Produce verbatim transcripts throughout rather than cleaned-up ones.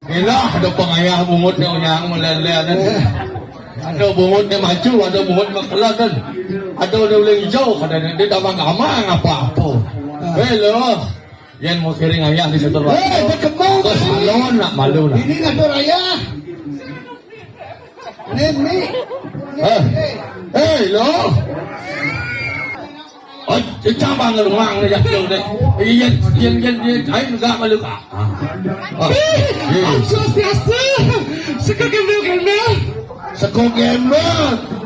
Ilah, ada pangayah bungut ni unyang melele ni. Ada bungut ni maju, ada bungut makelat kan. Ada ni uling hijau, ada ni dia damang-damang apa-apa. Hello. Yang mau kering ayah di situ. Eh, berkembang. Ke salon nak malu nak. Ini ngatur ayah. Ini, ini. Eh. Hello. Oh, cang bang rumang ni jatuh deh. Iya, iya, iya, iya, ai enggak malu kak. Ah. Ah. Om Swastiastu. Seko gembel-gembel. Seko gembel.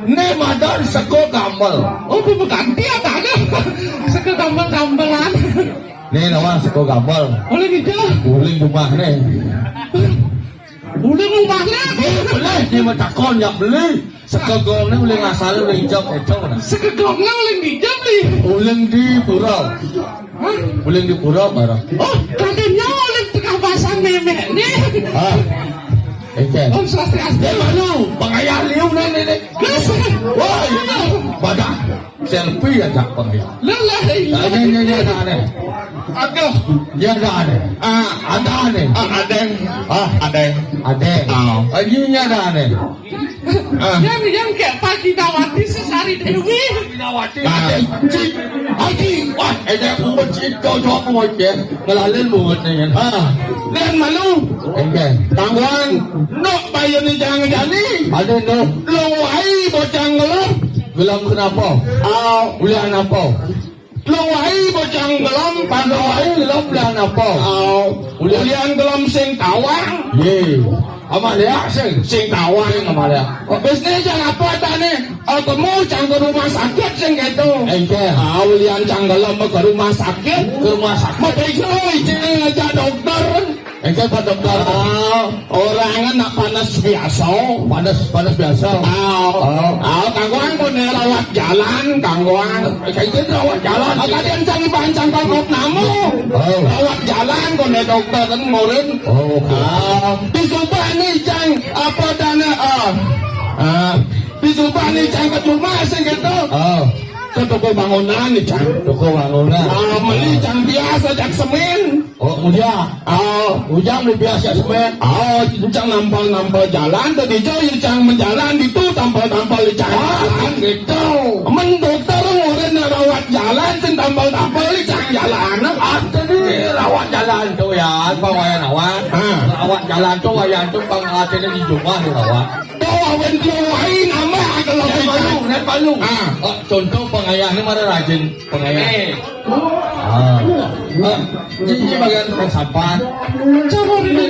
Ni madan seko gambel. Oh, pemengganti apa ada? Seko gambel-gambelan. Ni lawan seko gambel. Oleh kita. Uling rumah ni. Uling rumah ni. Boleh ni matakon yang beli. Seko gong ni uling asal uling jok itu. Seko gong ni uling di jok ni. Uling di pura. Hah? Uling di pura barang. Oh, katanya uling tengah basang memek ni. Ah. Oke. Om Swastiastu. Dia malu. Pangayah liu ni ni ni. Woi. Badak. Selfie aja pangayah. Lelah. Ada ni ni ada ni. Aduh. Dia ada ni. Ah, ada ni. Ah, ada. Ah, ada. Ada. Ah. Ini ada ni. Ah. Yang, yang kayak Pak Kinawati Sesari Dewi. Kinawati. Ah. Cik. Haji. Wah, ada buat cik kau jawab buat ya. Ngelalin buat ni kan. Ah. Dan malu. Enggak. Tangguan. Nok bayu ni jangan jadi. Ada nok. Long wai bocang ngeluh. Gelam kenapa? Ah. Ulian apa? Long wai bocang gelem, pandai gelem dan apa? Oh, ulian gelem sing tawang. Ye. Amalia sing. Sing tawang amalia. Oh, bisnis yang apa tadi? Oh, temu cang ke rumah sakit sing gitu. Engke. Ah, ulian cang gelem ke rumah sakit. Ke rumah sakit. Mau pergi, cing ngajak dokter. Engke pada barang. Ah, orang nak panas biasa. Panas, panas biasa. Ah, oh. Ah, kanggoan kone rawat jalan, kanggoan. Engke rawat jalan. Ah, tadi yang cari bahan cangkang kok namu. Oh. Rawat jalan kone dokter kan murid. Oh, oke. Ah, di Subang ni cang apa dana ah. Ah, di Subang ni cang ke rumah sing gitu. Oh. Ke toko bangunan ni cang. Toko bangunan. Ah, meli cang biasa cang semen. Oh, Ujang. Oh. Ujang ni biasa semen. Oh, cang nampal-nampal jalan, tadi jo cang menjalan itu tampal-tampal di jalan. Ah, gitu. Men dokter orang nak rawat jalan, sen tampal-tampal di cang jalan. Ah, tadi rawat jalan tu ya, apa wayah rawat? Ah. Rawat jalan tu wayah tu pang artinya di rumah ni rawat. Tahu awan tu lain nama kalau kita. Palu, dan palu. Ah. Oh, contoh pengayah ni mana rajin pengayah. Eh. Ah. Ah, ini bagian pensapan. Coba dulu.